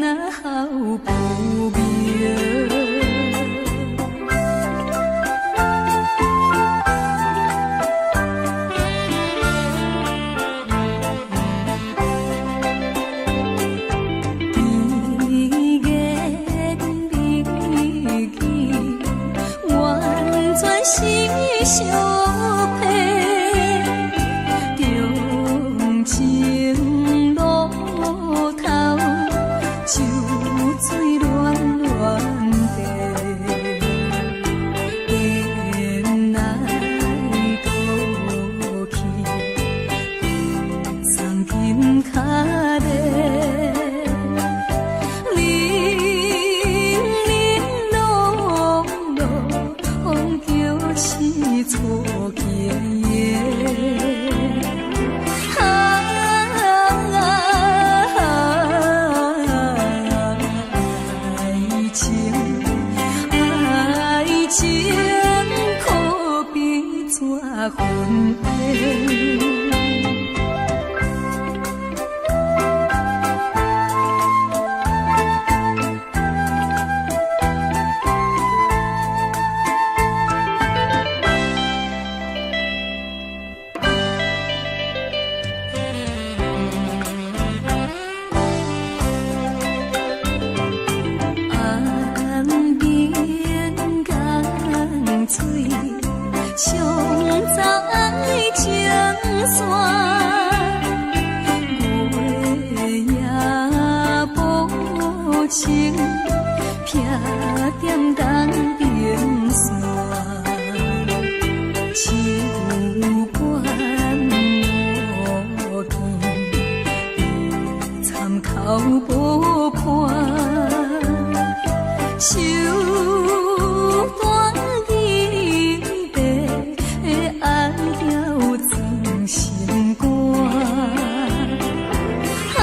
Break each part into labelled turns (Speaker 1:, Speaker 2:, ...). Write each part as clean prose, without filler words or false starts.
Speaker 1: 南踮東平山，手管無見，參口無伴，手段伊地按條裝心肝。啊，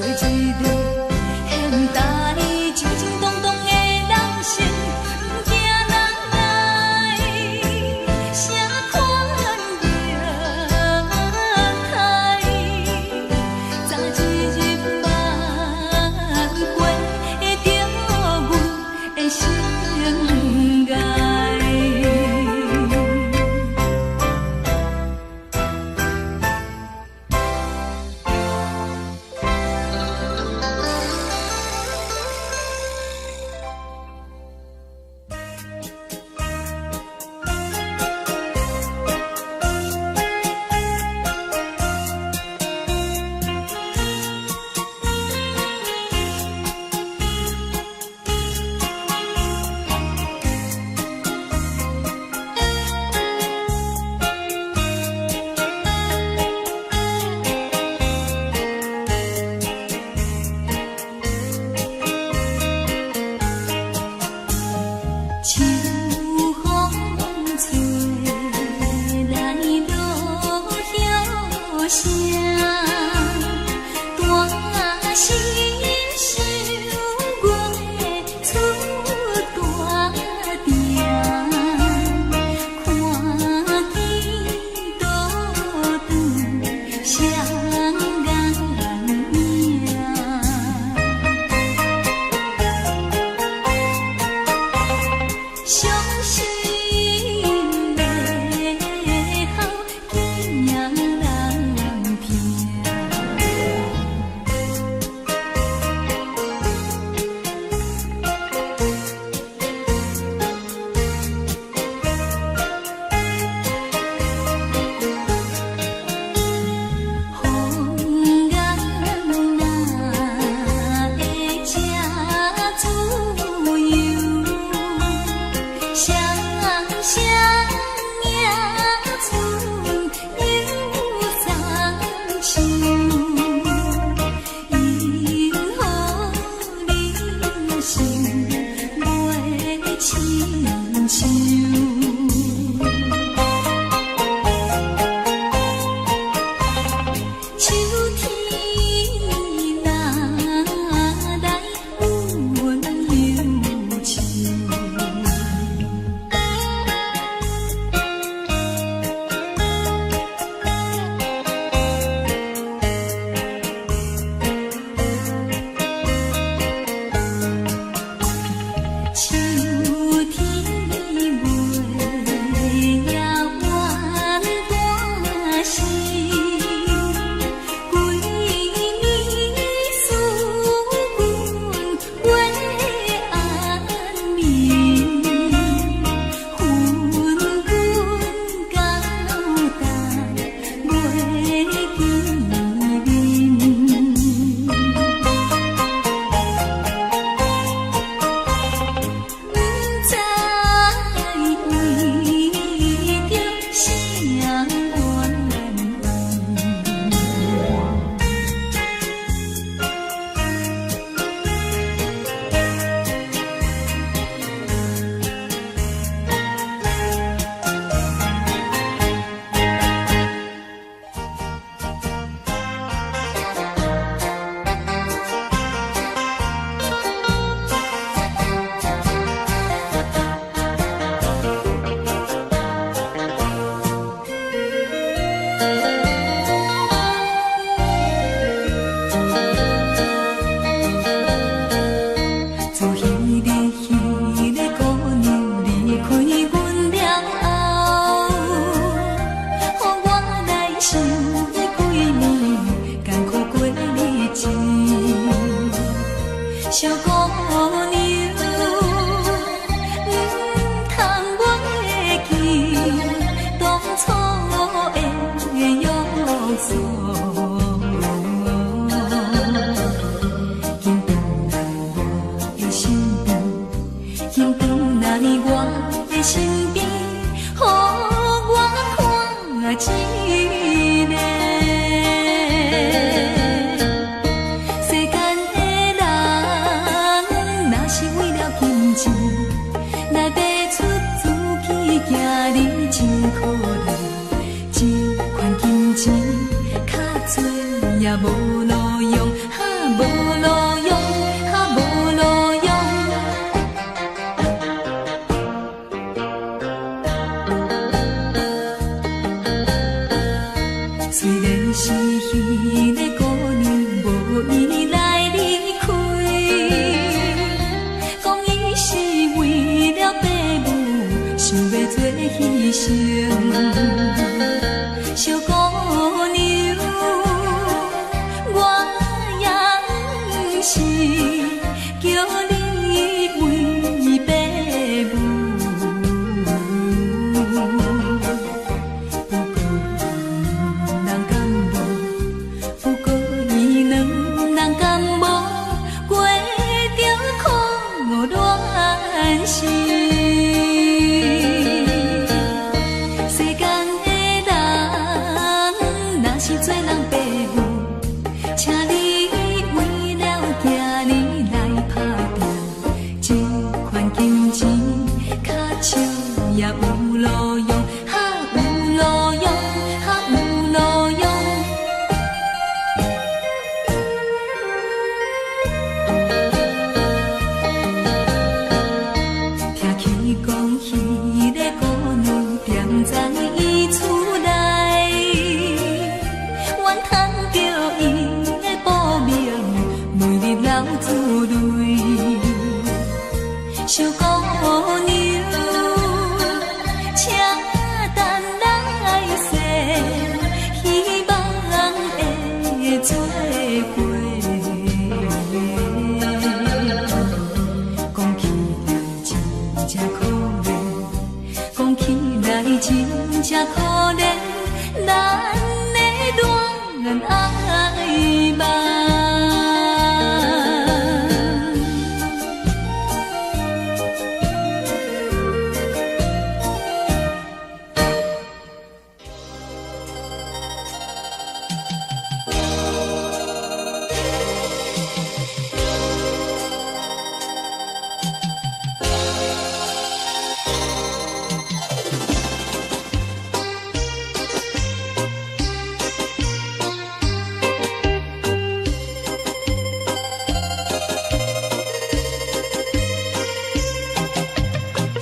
Speaker 1: 一个現代情情動動的人生，毋驚人來啥款形態，早一日挽回著阮的心愛。秋風吹來落葉聲，大聲想月出大鼎，看見倒轉雙眼影。傷心的哭，驚人聽。風眼哪會這自由？雙雙迎春又送秋，因何人生袂親像？秋天若來，阮憂愁。秋天月也怨大时，規暝思君袂安眠，分君交代袂見面。不知為著啥原因。自彼个姑娘離開阮了後，予我來想彼幾暝艱苦過日子。小姑娘，毋通袂記當初的約束。緊轉來我的身邊，緊轉來我的身邊，予我看一下。世間的人，若是為了金錢來賣出自己，今日真可憐。這款金錢較濟也無路用，哈無是叫你為爸母。不過人敢無，不過伊兩人敢無過著苦戀時。世間的人若是做人爸母，請你為了囝兒來打拼，這款金錢較少也有路用，哈有路用，哈有路用。聽起講，彼个姑娘踮在伊厝內，怨嘆著伊的薄命，每日流珠淚。小姑娘，請等來世，希望會做伙。講起來真正可憐，講起來真正可憐，咱的戀愛夢。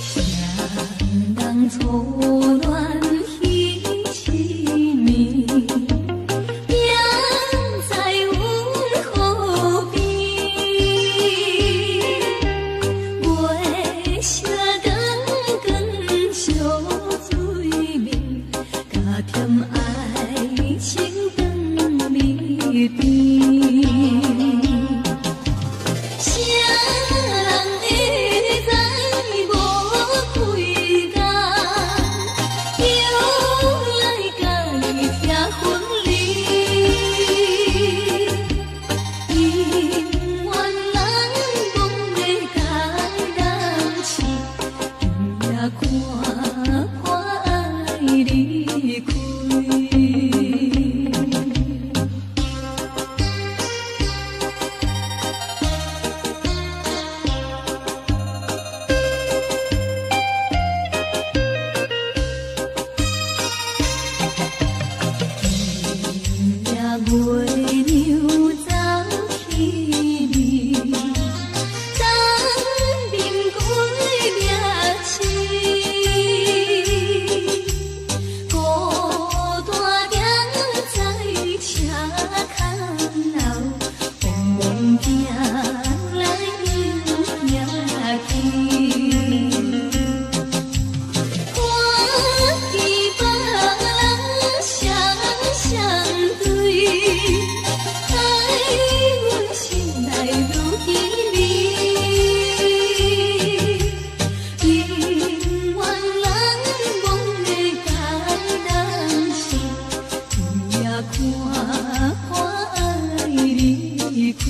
Speaker 1: 誰人初戀彼一暝，行在阮河邊，月色光光相對面，加添愛情長蜜甜。誰人會知無幾工，又來共伊拆分離？姻緣人講的共人試，今夜看破愛離開。今夜月娘走起暝，東面歸命痴，孤單行在車空後，茫茫行來又行去。看見別人雙雙對，害阮心內愈凄美。姻緣人講的共人試，今夜看破愛離開。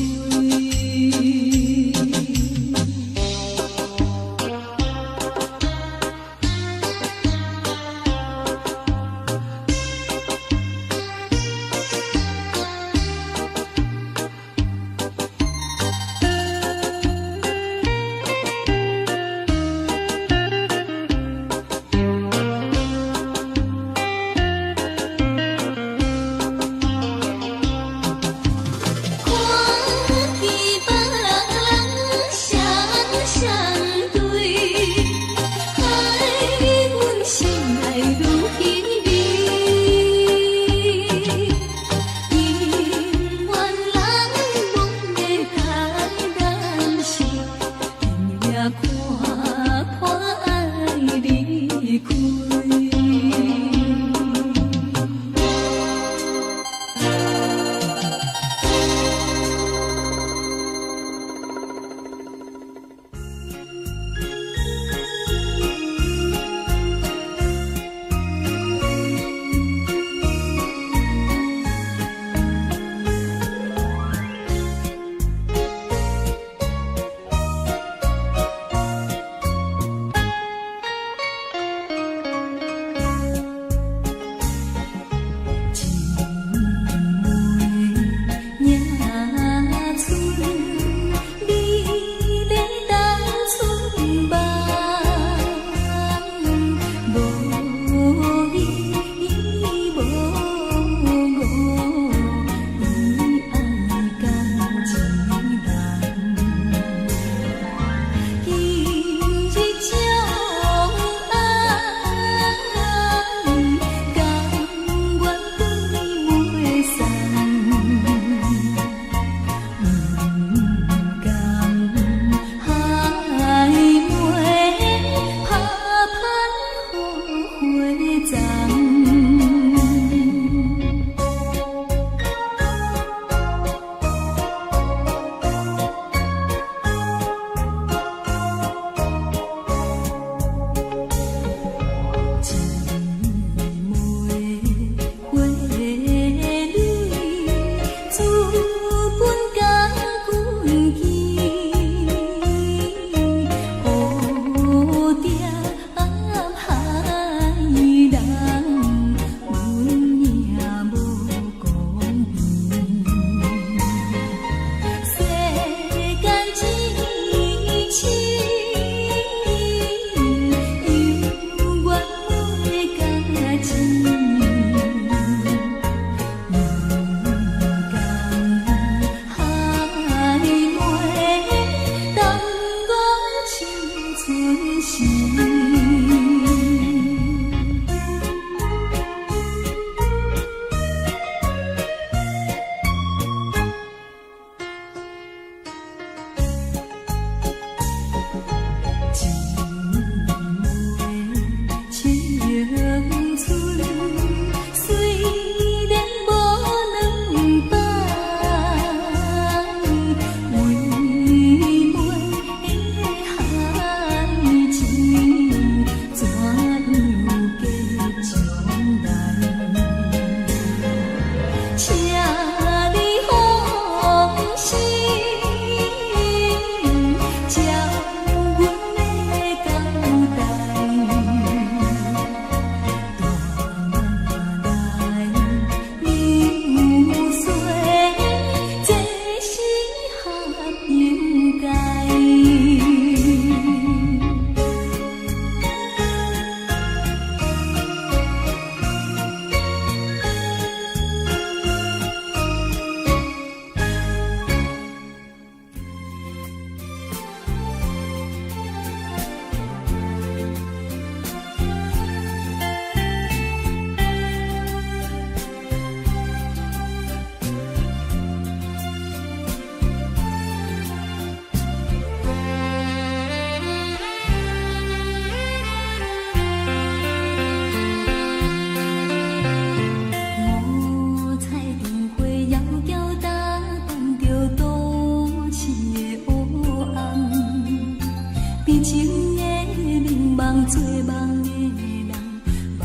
Speaker 1: 心，照阮的交代。大梦來流水，這是合應該。五彩燈火遙遙打扮著都市的黑暗，悲情的眠夢做夢的人，目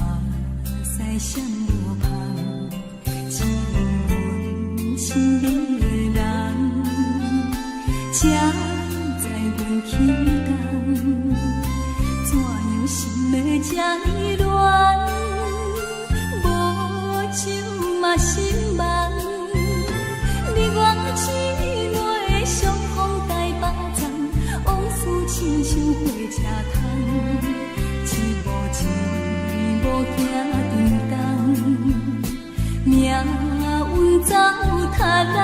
Speaker 1: 屎閃無芳，只有阮身邊的人，才知阮起工，怎樣心會這呢亂？無酒嘛心茫，你我姊妹相逢台北站，往事親像火車窗，一步一步行長冬，命運走他人，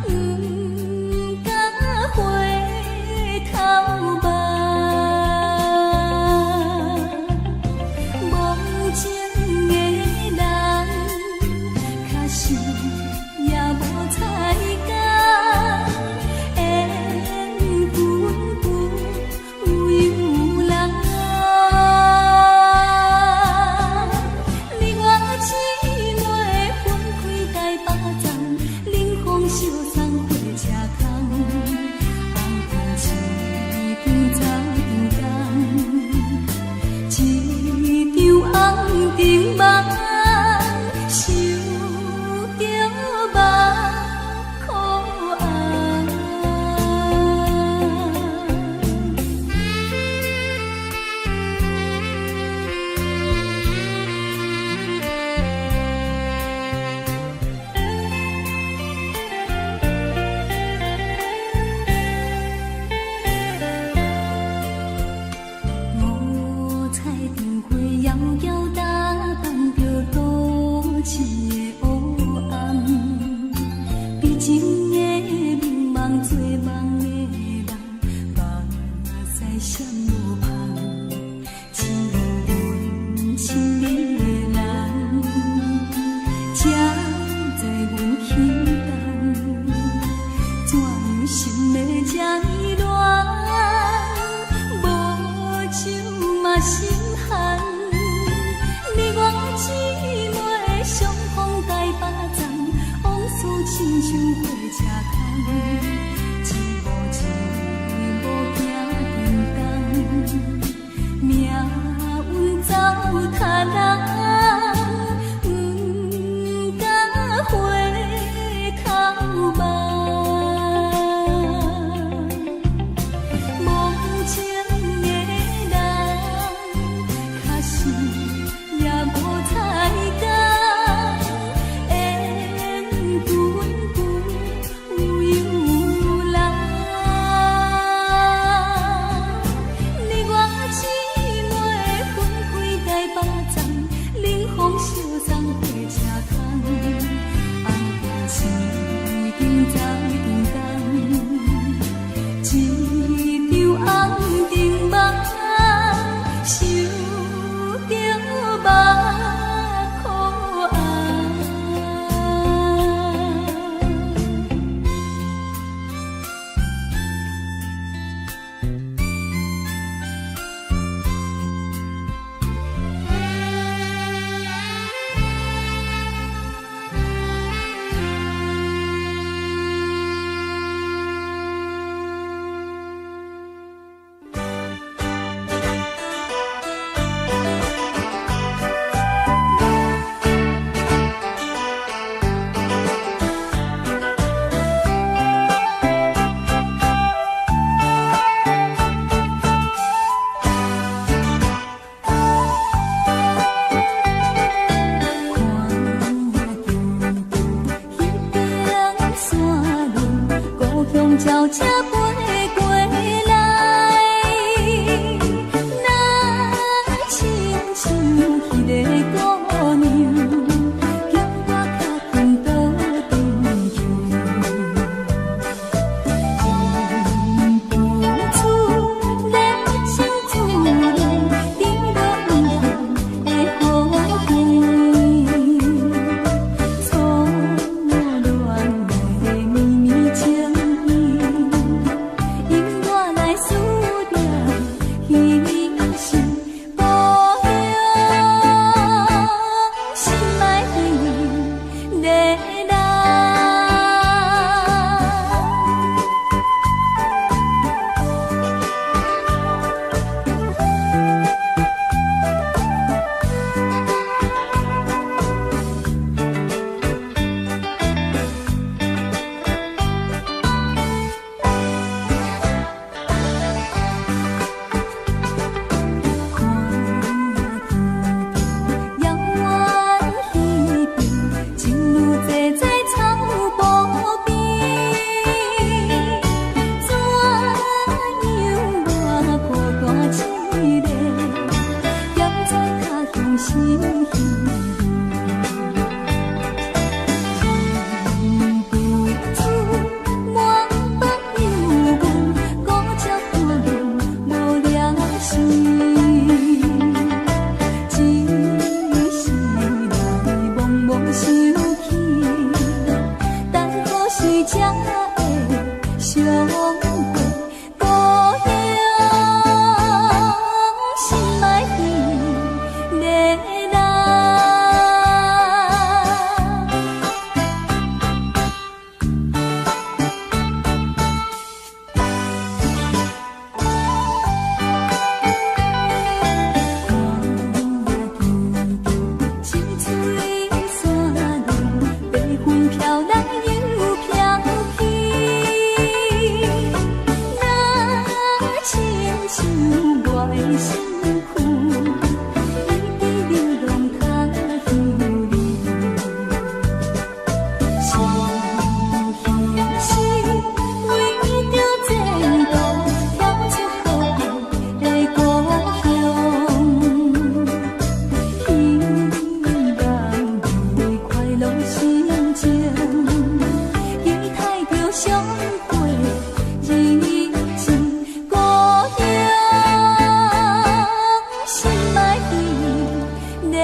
Speaker 1: 毋敢回頭望。無情的人，確實也無彩工，緣分不由人。你我姊妹分開台北站，冷風相送火車窗，紅燈已經走長冬，一場紅燈夢，想著目苦紅。五彩燈火遙遙打扮著都市的黑暗，悲情的眠夢做夢的人，目屎閃無芳，只有阮身邊的人，才知阮起動，怎樣心會這呢亂？無酒嘛心寒，你我姊妹相逢台北站，往事親像火車窗，一步一步行長冬，命運走他人，毋敢回頭望。鳥才飛過來。若親像彼个姑娘，叫我較緊倒轉去。忍不住熱情自然，滴落黄的雨滴。初戀的绵綿情意，引我來思念彼時姑娘，心愛彼个人。看見遙遠彼邊，情侶坐在草埔邊，怎樣我孤單一个，踮在他鄉心稀忍不住滿腹憂怨，孤鳥孤戀無了時。只是來茫茫想起，等何時才會相會？姑娘，心愛彼个人。看見一水山林，白雲飄來又飄去。若親像我的身軀，一直流浪他鄉里。是彼時為著前途，跳出好愛的故鄉。希望有快樂心情，期待著相會日子。姑娘，心愛彼个人。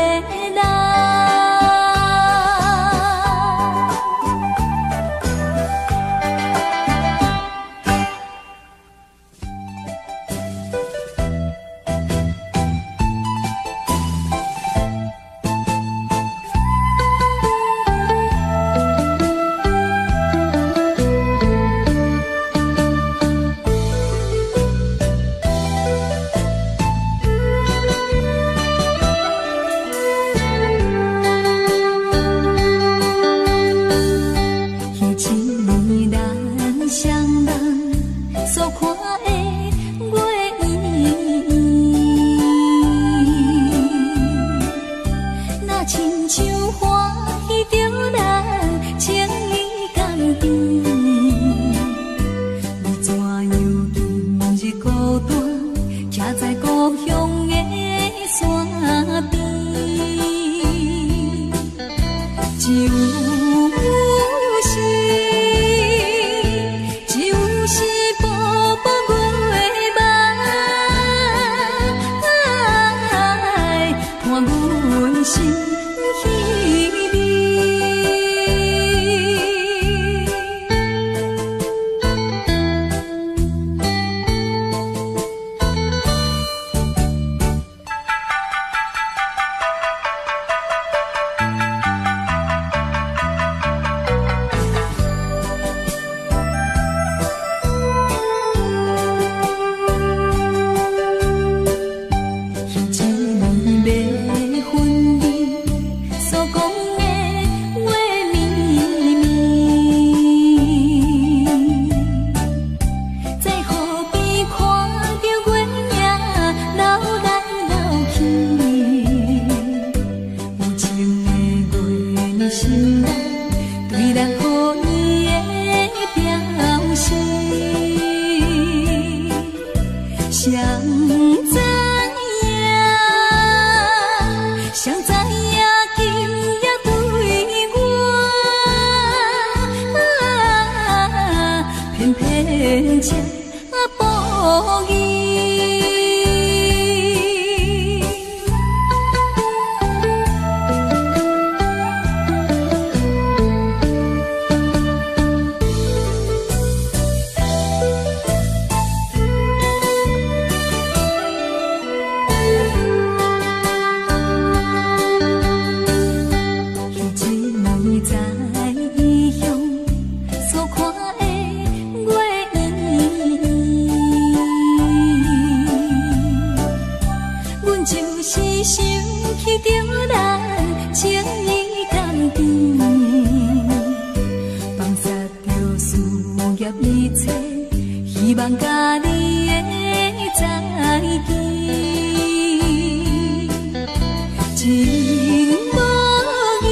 Speaker 1: 偏偏這無義。彼一暝在異鄉所看的月圓，阮就是想起著咱情意甘甜，放捒著事業一切，希望佮你的再見。情無義，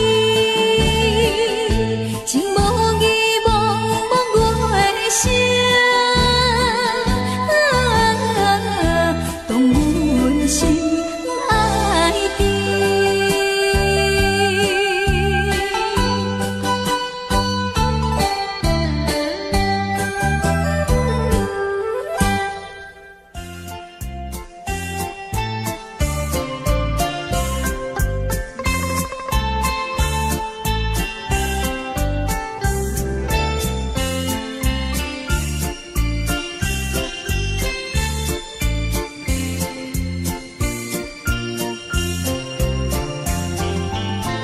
Speaker 1: 情無義，茫茫月聲，動阮心愛甜。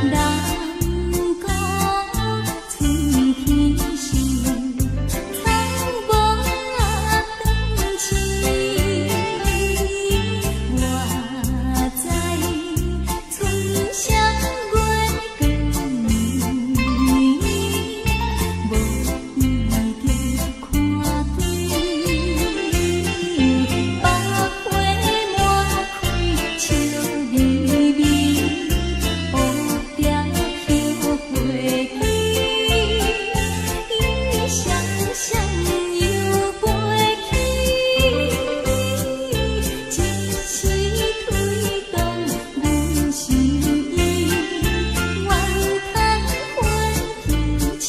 Speaker 1: 人講春天時，草無斷翅。我知春宵月光，無意中看見百花滿開，笑眯眯。蝴蝶飛過去，雙雙又飛去，一時推動阮心意，怨嘆歡喜痴。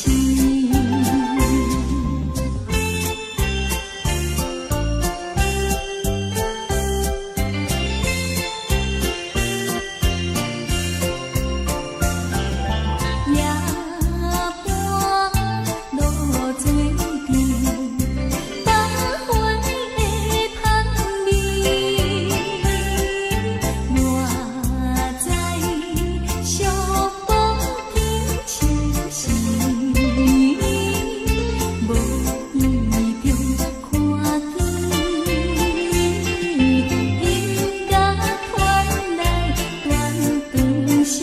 Speaker 1: 夜半露水甜，百花的香味。我知寂寞天秋時，無意中看見音樂傳來斷腸聲。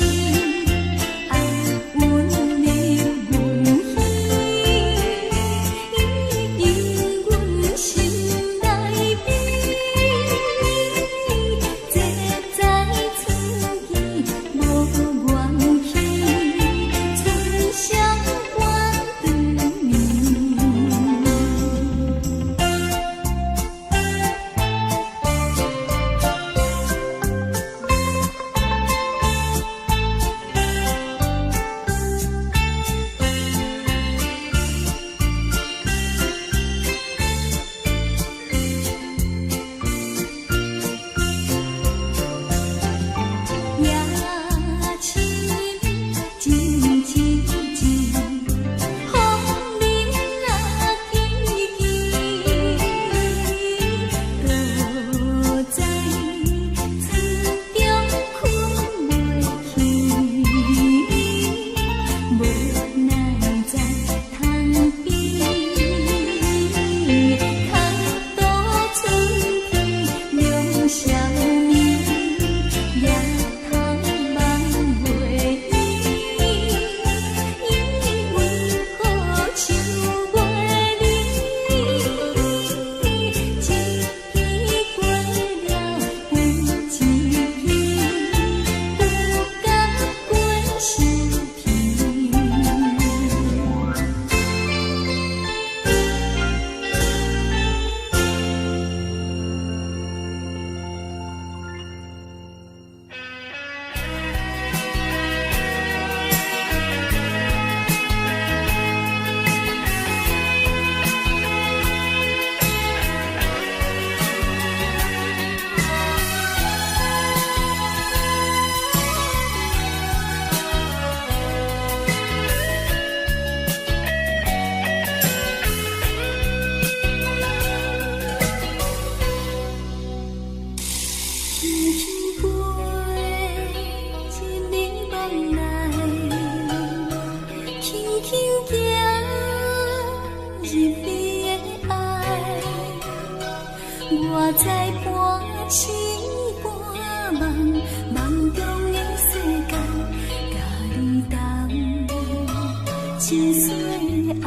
Speaker 1: 愛溫入阮耳，引阮心內悲。這載春期無願去，春宵晚斷眠。微的愛，我知半醒半夢，夢中的世界，佮你同真相愛。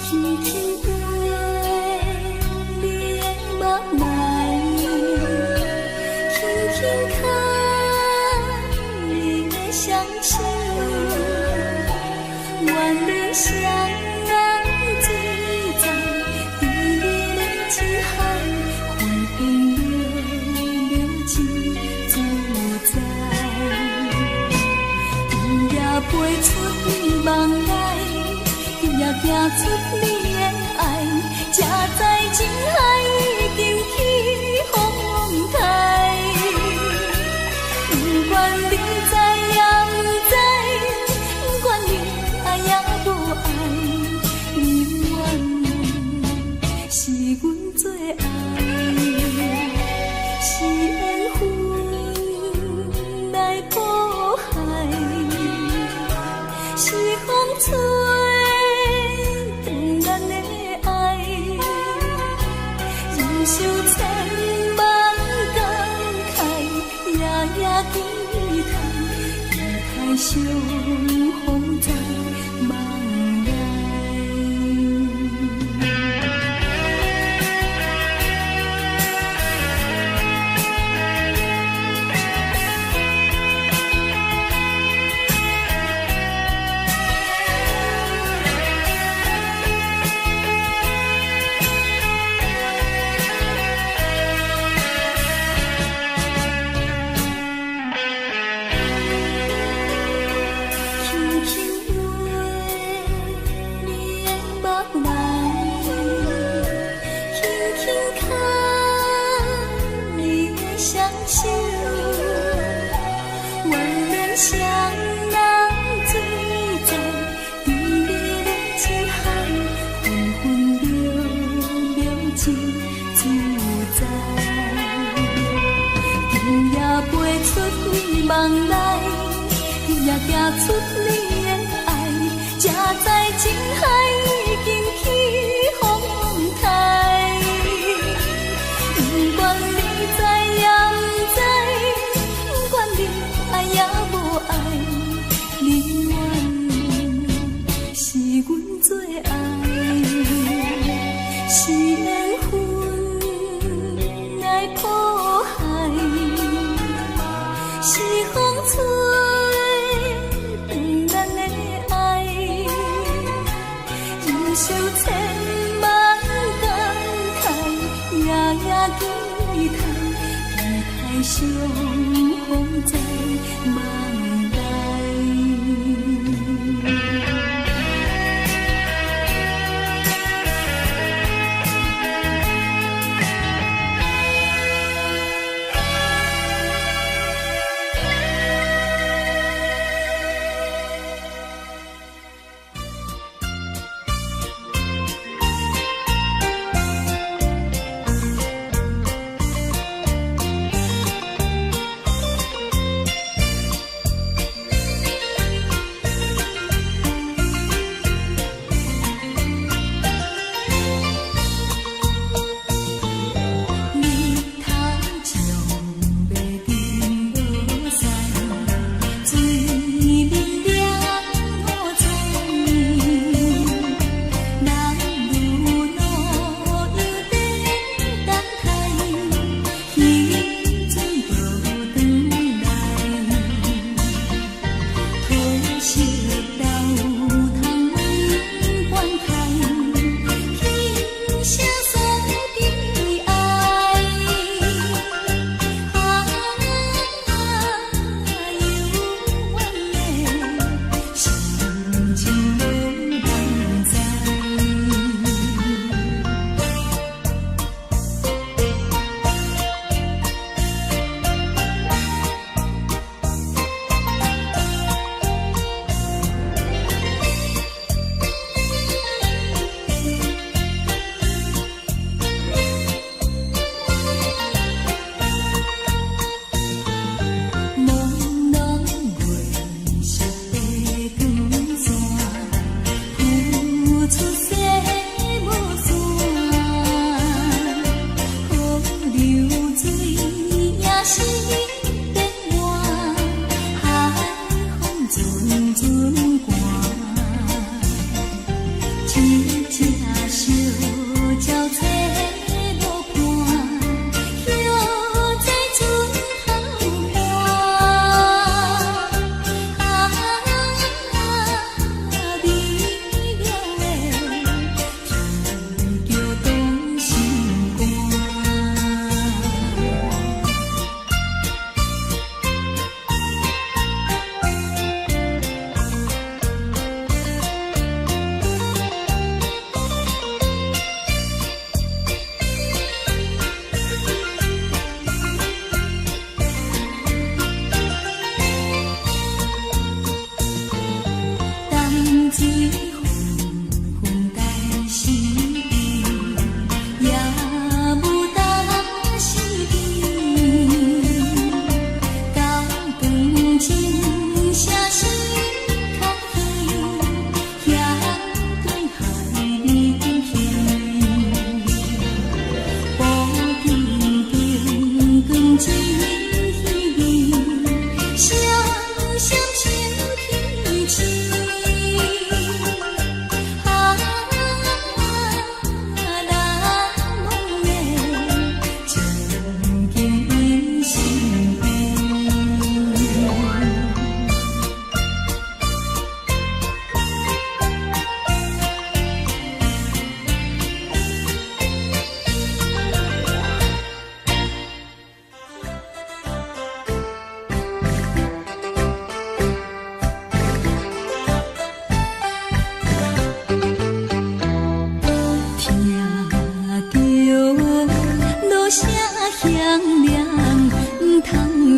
Speaker 1: 輕輕飛你的夢內，輕輕牽你的雙手，願你雙眼醉在甜蜜的情海，分分秒秒真自在。今夜飛出你夢內，今夜行出你的愛，才知情海已經起風台。不管你知抑毋知，不管你愛抑無愛，你永遠是阮最愛，是緣分來譜海，是風吹斷咱的愛，忍受千萬感慨，夜夜期待，期待相逢在夢內。輕輕飛你的夢內，輕輕牽你的雙手，願咱雙人醉在甜蜜的情海，分分秒秒真自在。今夜飛出你夢內，今夜行出你的愛，才知情海已經起風台。不管你知抑毋知，不管你愛抑無愛，你永遠是阮最愛，是緣分來譜海，是風吹斷咱的愛，忍受千萬感慨，夜夜期待，期待相逢在夢內。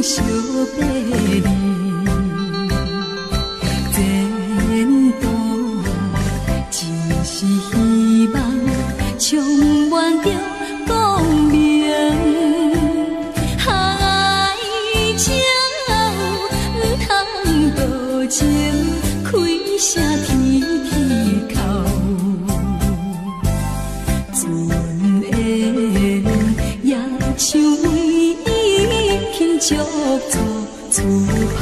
Speaker 1: 相爬哩，前途真是希望，充滿著光明。愛情毋通多情，開聲天天哭。船緣也像為伊輕足做厝旁。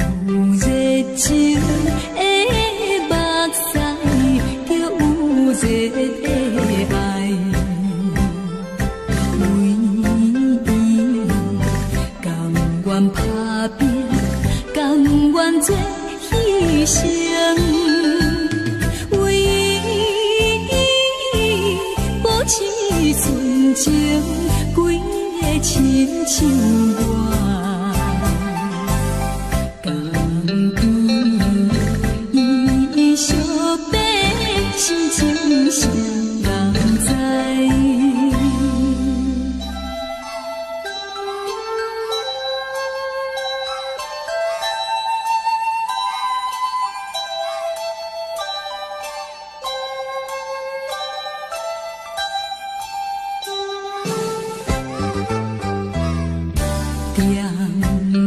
Speaker 1: 有熱情的目屎，就有熱的愛。為伊甘願打拼，甘願做犧牲。為伊保持純情，規个親像我。江邊伊相爬是真啥人知？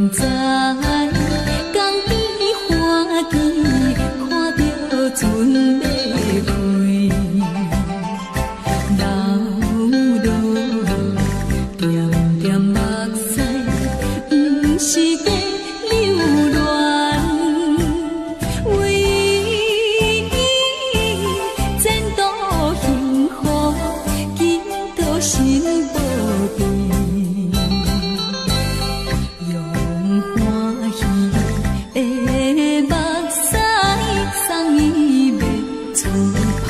Speaker 1: 踮在江邊歡喜，看著船欲開，流落點點目屎，毋是在留戀，為伊前途幸福，祈禱神保庇。用歡喜的目屎送伊欲出帆。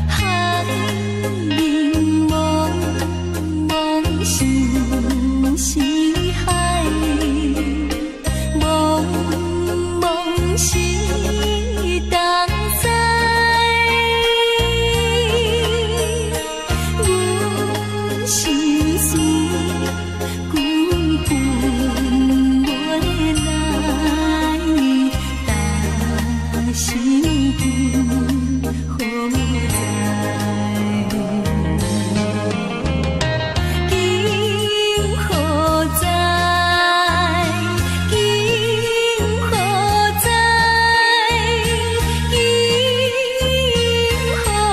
Speaker 1: 海面茫茫相思海，茫茫是東西。阮心事久分袂來，但心今何在？今何在？今何在？今何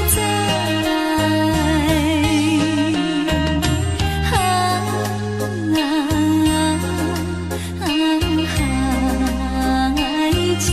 Speaker 1: 在？啊海鸟提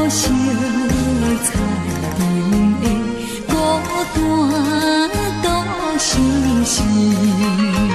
Speaker 1: 惜彩燈的孤單獨生生。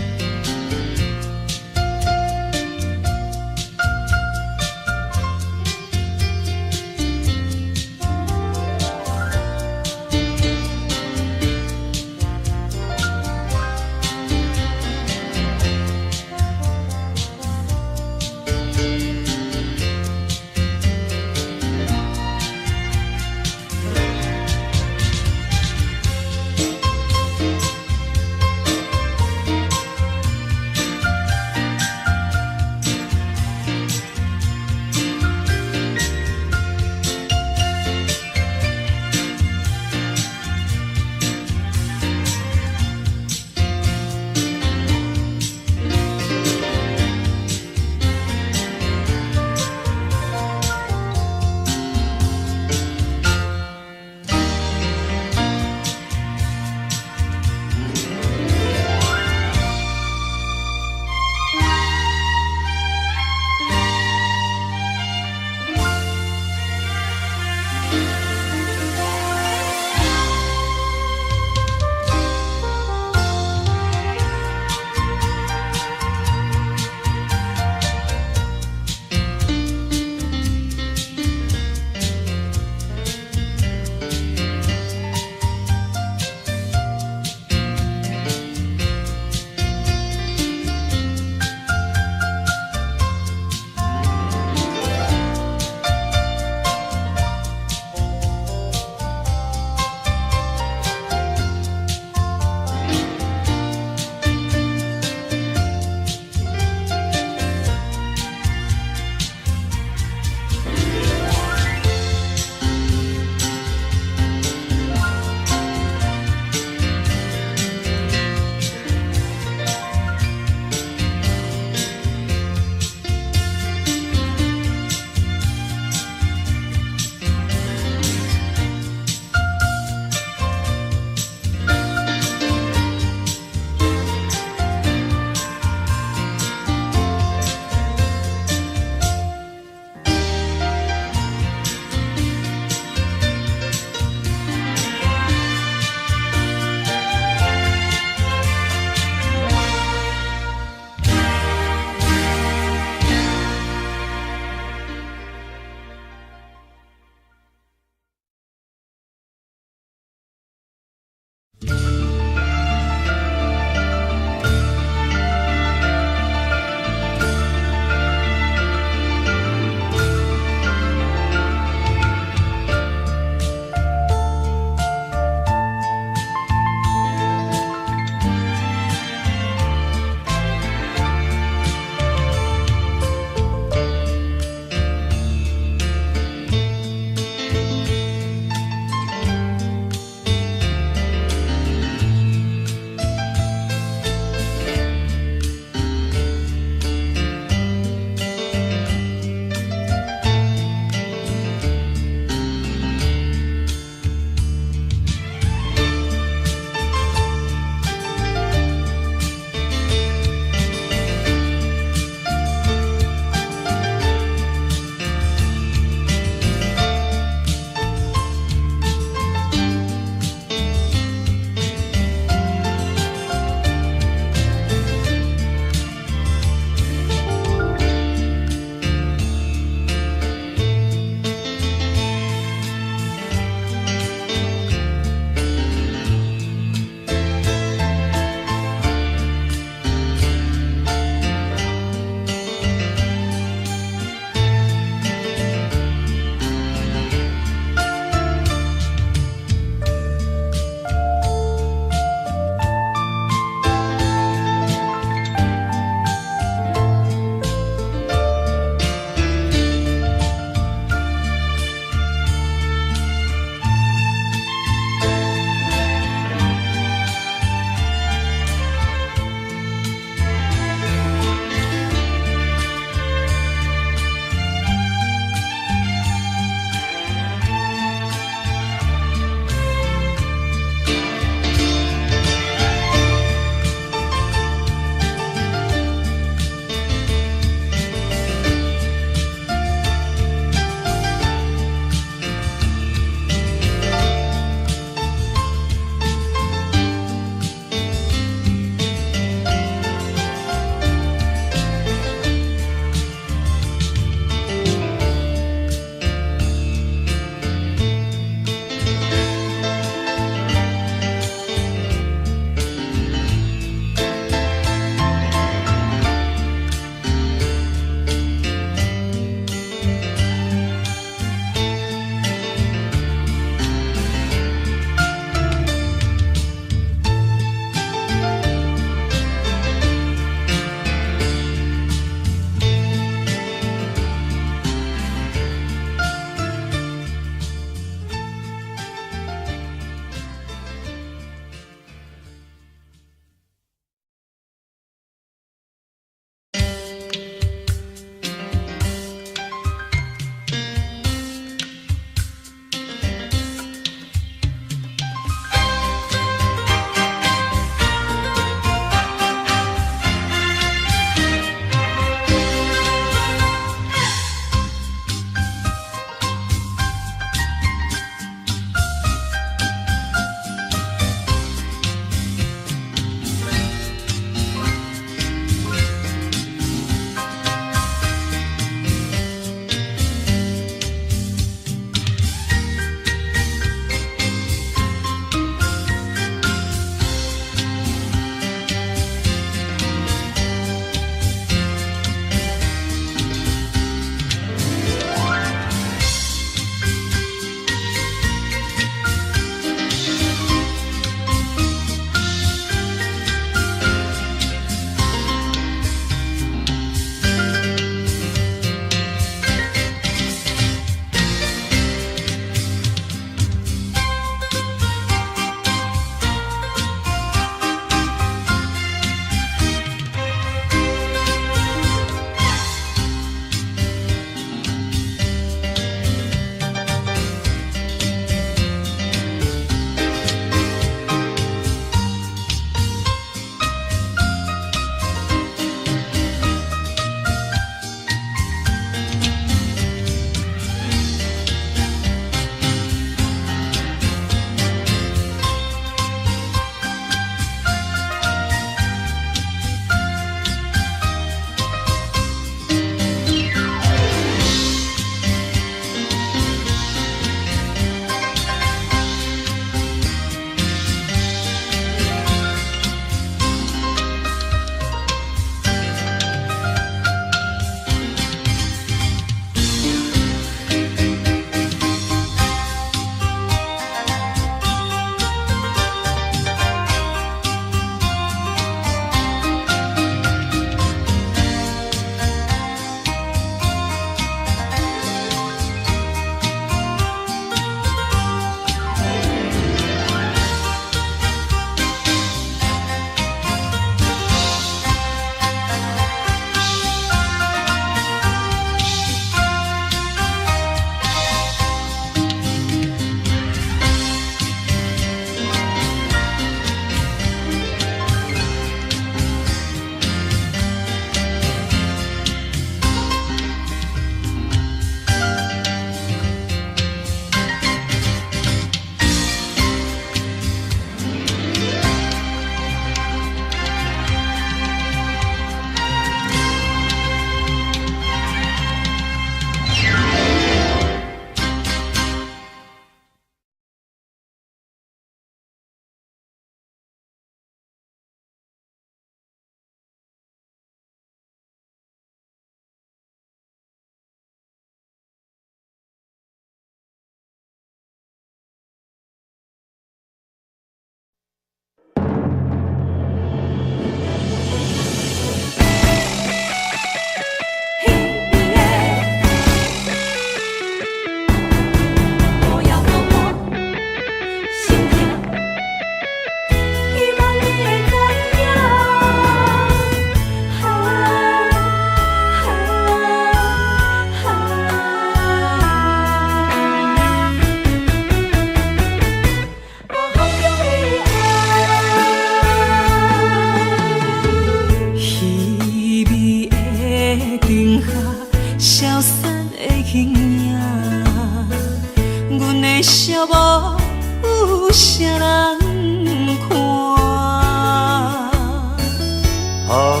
Speaker 2: 窗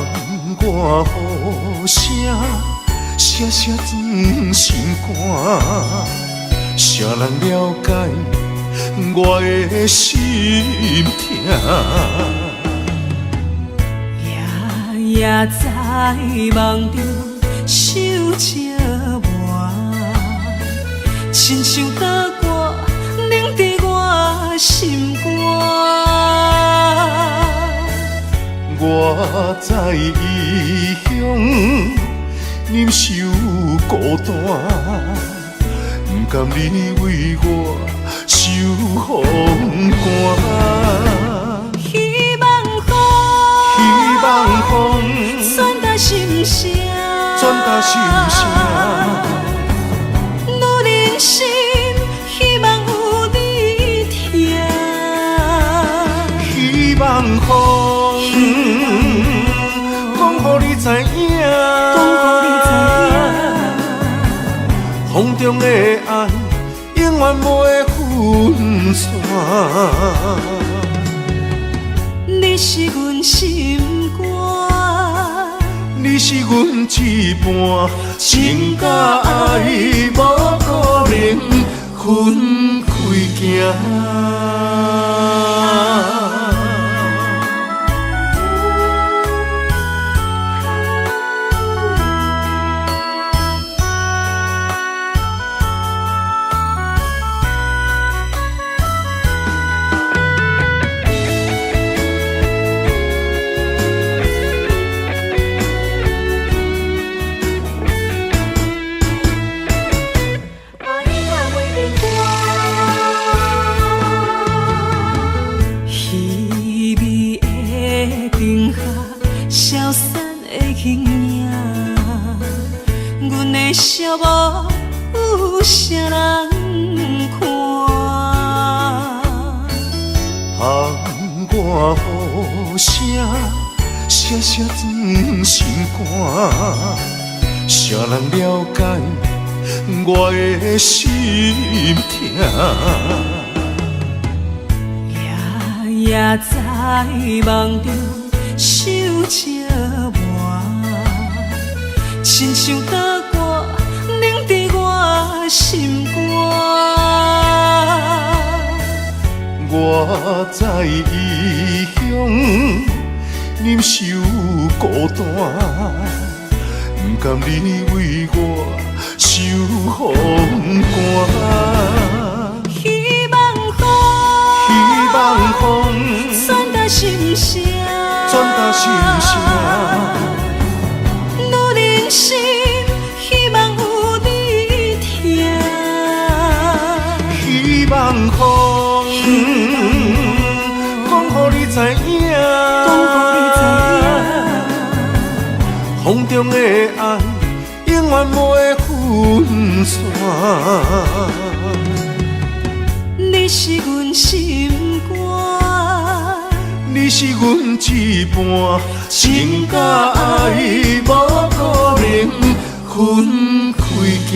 Speaker 2: 外雨声，声声钻心肝，谁人了解我的心痛？
Speaker 1: 夜夜在梦中受折磨，亲像刀割，冷佇我心肝。
Speaker 2: 我在異鄉忍受孤單，不甘你為我受風寒。
Speaker 1: 希望風，
Speaker 2: 希望風，
Speaker 1: 傳達心聲，
Speaker 2: 傳達心聲。
Speaker 1: 女人心，希望有你疼。
Speaker 2: 希望風，講予你知影，
Speaker 1: 講予你知影，
Speaker 2: 風中的愛永遠袂分散。
Speaker 1: 你是阮心肝，
Speaker 2: 你是阮一半，情佮愛無可能分開行。
Speaker 1: 稀微的灯下，消散的形影，阮的寂寞有啥人看？
Speaker 2: 窗外雨声，声声钻心肝，谁人了解我的心痛？
Speaker 1: 夜夜在夢中受折磨，親像刀割，冷佇我心肝。
Speaker 2: 我在異鄉忍受孤單，不甘你為我受風寒。
Speaker 1: 希望風，
Speaker 2: 希望風，
Speaker 1: 傳達心聲，
Speaker 2: 傳達心聲。
Speaker 1: 女人心，希望有你疼。
Speaker 2: 希望風，講予你知影，
Speaker 1: 講予你知影，
Speaker 2: 風中的愛永遠袂分散。
Speaker 1: 你是阮心肝，
Speaker 2: 你是阮一半，情佮愛無可能分開行。